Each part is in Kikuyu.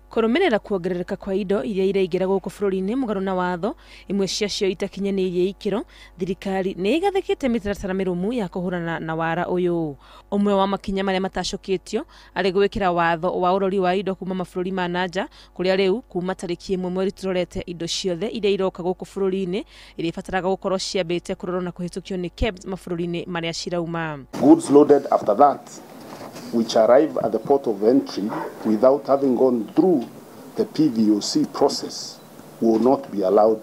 Kũrũmĩrĩra kuongerereka kwa indo iria iraingĩra gũkũ bũrũri-inĩ mũgarũ na watho, imwe ciacio itakinyanĩirie ikĩro, thirikari nĩ ĩgathĩkĩte mĩtaratara mĩrũmu ya kũhũrana na wara ũyũ. Ũmwe wa makinya marĩa matacũkĩtio arĩ gwĩkĩra watho wa ũrori wa indo kuma mabũrũri ma na nja, kũrĩa rĩu kuma tarĩki 1 mweri tũrorete indo ciothe iria iroka gũkũ bũrũri-inĩ irĩbataraga gũkorwo ciambĩte kũrorwo na kũhĩtũkio nĩ KEBS mabũrũri-inĩ marĩa cirauma. Goods loaded after that which arrive at the port of entry without having gone through the PVOC process will not be allowed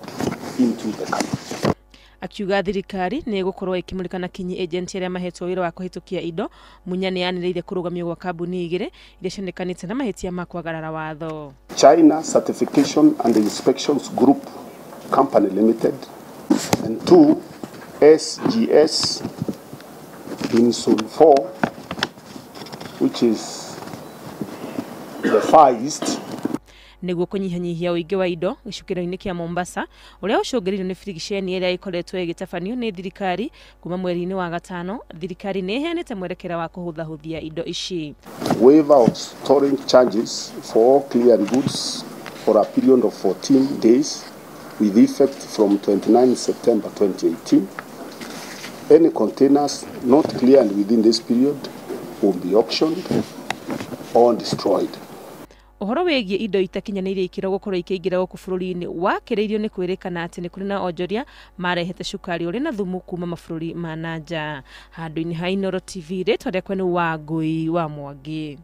into the country. Akiuga thirikari nĩ ĩgũkorwo ĩkĩmũrĩka na kinyi agenti arĩa mahetwo wĩra wa kũhĩtũkia indo. Munya nĩ yanĩrĩire kũrũgamio gwa kambuni 2 iria cionekanĩte na mahĩtia ma kwagarara watho. China Certification and Inspections Group Company Limited and 2 SGS Insul 4, which is the Far East. Nĩguo kũnyihanyihia ũingĩ wa indo gĩcukĩro-inĩ kĩa Mombasa ũrĩa ũcũngĩrĩirio nĩ birigiceni ĩrĩa ĩkoretwo ĩgĩtabanio nĩ thirikari kuma mweri-inĩ wa gatano, thirikari nĩ ĩheanĩte mwerekera wa kũhũthahũthia indo ici. Waiver of storage charges for all cleared goods for a period of 14 days with effect from 29 September 2018. Any containers not cleared within this period will be auctioned or destroyed. Ũhoro wĩgiĩ indo itakinyanĩirie ikĩro gũkorwo ikĩingĩra gũkũ bũrũri-inĩ wakĩrĩirio nĩ kwĩrĩkana atĩ nĩ kũrĩ na onjoria marehete cukari ũrĩ na thumu kuma mabũrũri ma na nja. Handũ-inĩ ha Inooro TV, rĩtwa rĩakwa nĩ Wangũi wa Mwangi.